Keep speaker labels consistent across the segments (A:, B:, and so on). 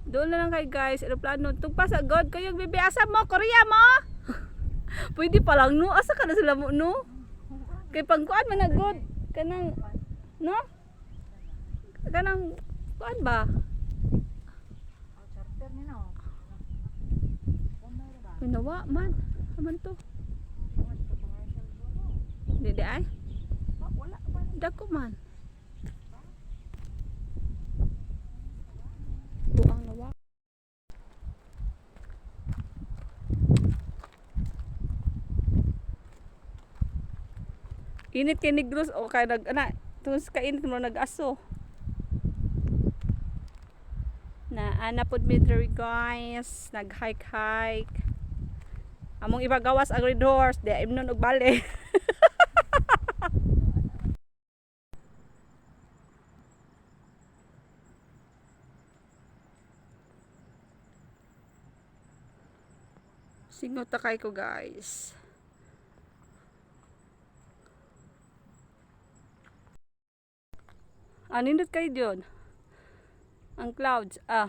A: Doon na lang kay guys, eroplano. Tugpa sa God, kayo bibi, asa mo? Korea mo? Pwede pa lang no, asa ka na sila mo no? Kay pangkuan man na god kanang no? Kanang kuan ba?
B: Oh, charter ni no.
A: Ginawa man. Aman to. Di di ay.
B: Wala man.
A: Dako man. Buang nawa. Init kay Negros o kay nag ana tungod sa kainit mo nag-aso. Na ana pod mi diri guys, nag hike hike. Among ibagawas ang red horse, di imnon og bali. Singot ta kay ko guys. Ah, nindot kayo yun. Ang clouds, ah.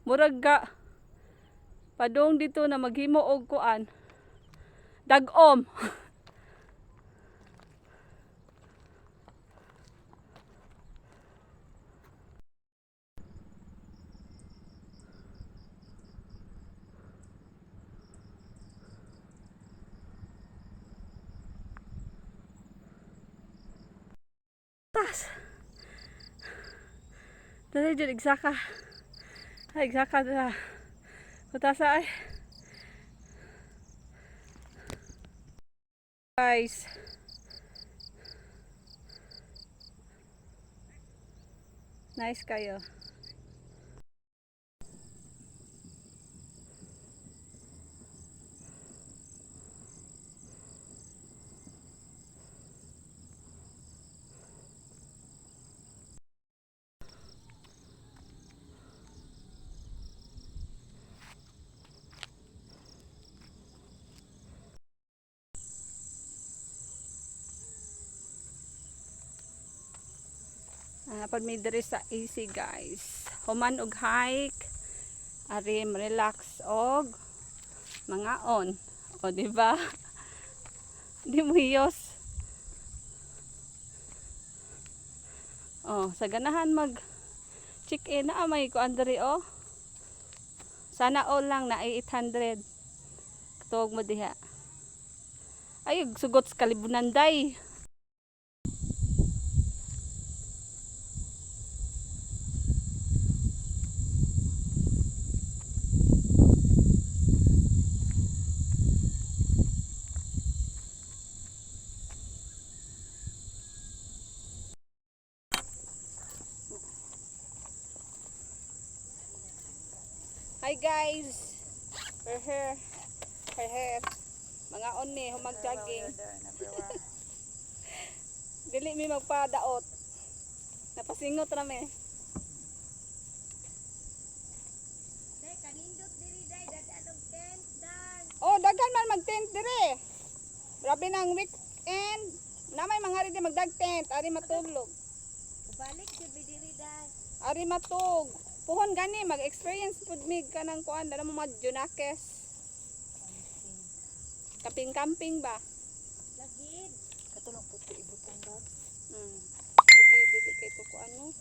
A: Murag ga. Padong dito na maghimo og kuan. Dagom. Tas. Dali dyan, igsaka. Ay, igsaka na. Kutasa ay. Guys. Nice kayo. Ah, pag may diri sa AC guys. Human og hike. Ari relax og mga on. O di ba? Di mo hiyos. Oh, sa ganahan mag check in na may kuan diri oh. Sana all lang na 800. Tuog mo diha. Ay, sugot sa kalibunan day. Hi guys. We're here. We're here. Mga on ni humag jogging. Dili mi magpadaot. Napasingot ra mi.
C: Day, kanindot diri day, dadaan og tent dan.
A: Oh, daghan man mag tent dire. Grabe nang weekend. Na may mga rin magdag tent, ari matulog.
C: Ubalik jud mi diri dan.
A: Ari matug. Puhon gani mag-experience pud mig kanang kuan dala mo mga junakes. Camping-camping ba?
C: Lagi.
B: Katulong puti ibutang dog.
A: Lagi dili kay to kuan no.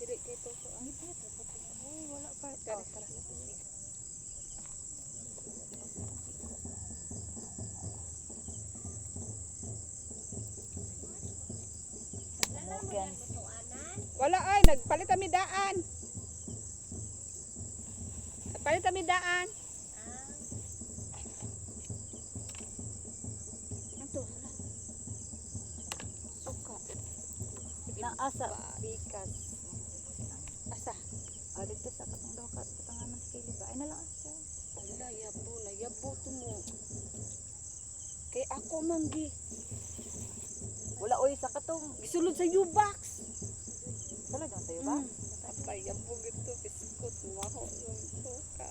A: Dili kay to kuan.
B: Uy, wala pa.
A: Tara.
B: Oh, tara. Morgans.
A: Wala ay nagpalit kami daan. Nagpalit kami daan. Ato, hala. Suka.
B: Naasa bikas.
A: Asa?
B: Ah, dito sa katong daw ka katanganan sa kili ba? Ay na lang siya.
A: Ala, yabo na yabo to mo. Kay ako manggi.
B: Wala oy sa katong
A: Gisulod sa U-box.
B: sulod lang sa'yo ba?
A: Apay, yabo gito biskot maho yung suka.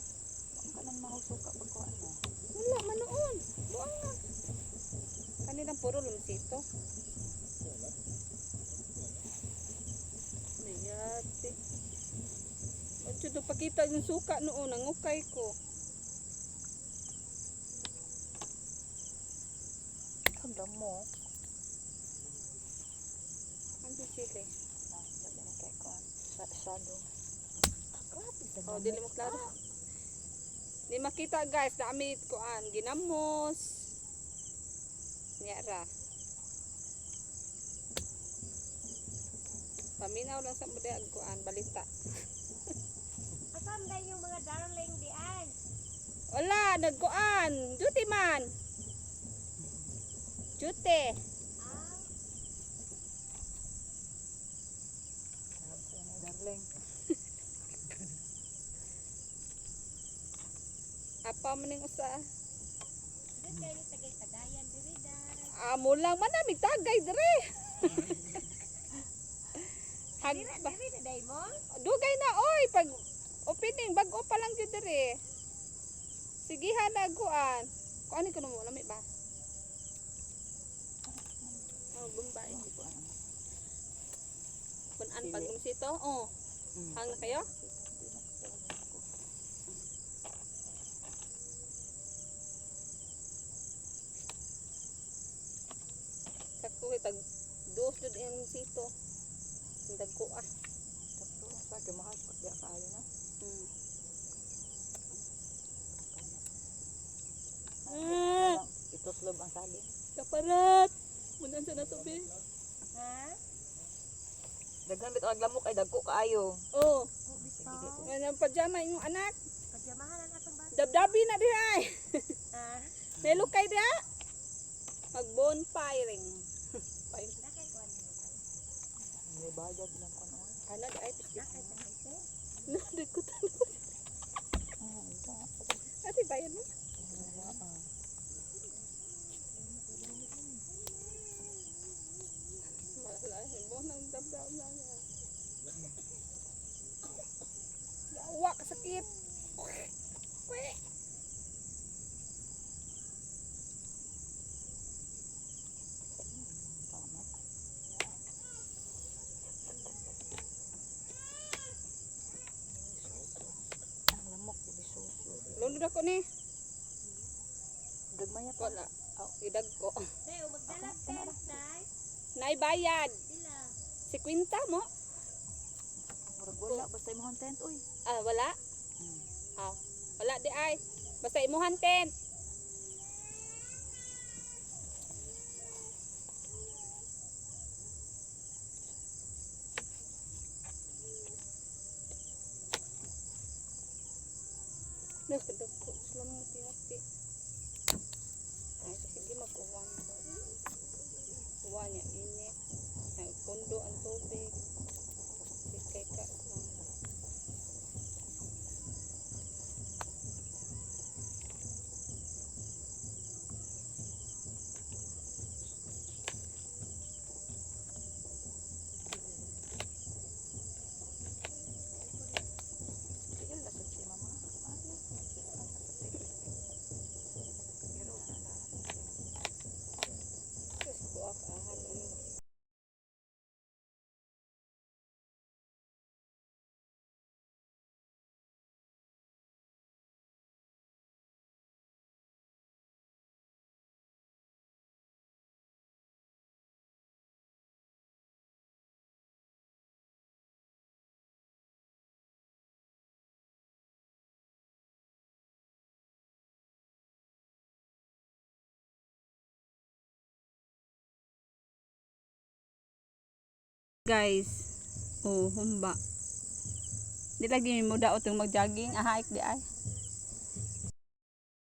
B: Ang kanan mahusuka pagkuan mo.
A: Wala manoon. Buang na. Kanilang puro lumsito. Yati. Ocho do pakita yung suka noon, nangukay ko.
B: Kagdam mo.
A: Ano sili?
B: Ah, sabi na kay kuan. Shadow. Ah, grabe sa
A: Oh, dili mo klaro. Di makita, guys, na amit kuan ginamos. Niya ra. Paminaw lang sa muday ang kuan balita.
C: Asam day yung mga darling di ay.
A: Wala, nagkuan. Duty man. Duty.
C: Ah,
B: Grabe sa inyo, darling.
A: Apa man ning usa.
C: Doon kayo ni tagay-tagayan diri day.
A: Amo lang man namig tagay dire. Hag
C: Diri
A: ba?
C: diri na day mo.
A: Dugay na oy pag opening bag-o pa lang gyud dire. Sige ha nagkuan. Kuan ko mo lami ba? Oh, Bombay.
B: Hindi ko alam.
A: Kunan pag sito. Oh, hang na kayo?
B: Hindi na ko alam ko.
A: Sakto kay tag dos jud ang sito. Dagko ah.
B: Sakto. Sa akin, mahal. Di kaayo na.
A: Ah,
B: Ituslob ang saging.
A: kaparat. Munan sa nato be.
C: Ha?
B: Daghan bitaw ang lamok ay dagko kaayo.
A: Oh,
B: Sige, di ko.
A: ang pajama inyong anak.
C: Pagyamahan ang atong bata.
A: Dabdabi na diha ay.
C: Ha?
A: Melukay diha. Mag bonfiring. Fire.
C: Nakay kuan diri.
B: May bayad lang ko noon.
A: Ana di ay pisti.
C: Nakay tagay te.
A: Nadagkutan ko.
B: Ah, ito.
A: Ate bayad mo.
B: Ah.
A: Wala, mo nang dabdab na niya. Yawa, kasakit. Kwe.
B: Tama. Ang lamok dili suso.
A: Lunod ako ni.
B: Gagmaya pa.
A: Wala. Oh, idag ko.
C: Day, o magdala tent day.
A: Naibayad.
C: Sila.
A: 50 mo?
B: Murag wala basta imong tent oy.
A: Ah, wala. Ah, wala di ay. Basta imuhan tent. Nagpadagko sila mo tiyati. Ay, sige mag-uwan ko. Uwan niya init. Ay, pundo ang tubig. Di kay ka.
B: Tigil na si mama. Ay, pero wala.
A: Kasi buwa ka ahan. Guys, oh, humba. Di lagi mo daot yung mag-jogging, ahaik di ay.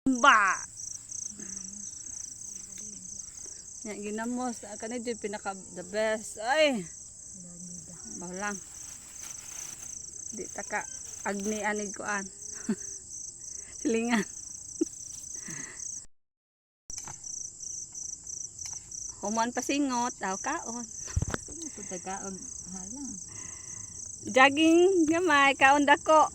A: Humba. Ya ginamos kani jud pinaka the best. Ay. Balang. Di taka agni anig kuan. Silingan. Human pasingot, aw kaon.
B: Sige, punta ka og halang.
A: Jogging gamay, kaon dako.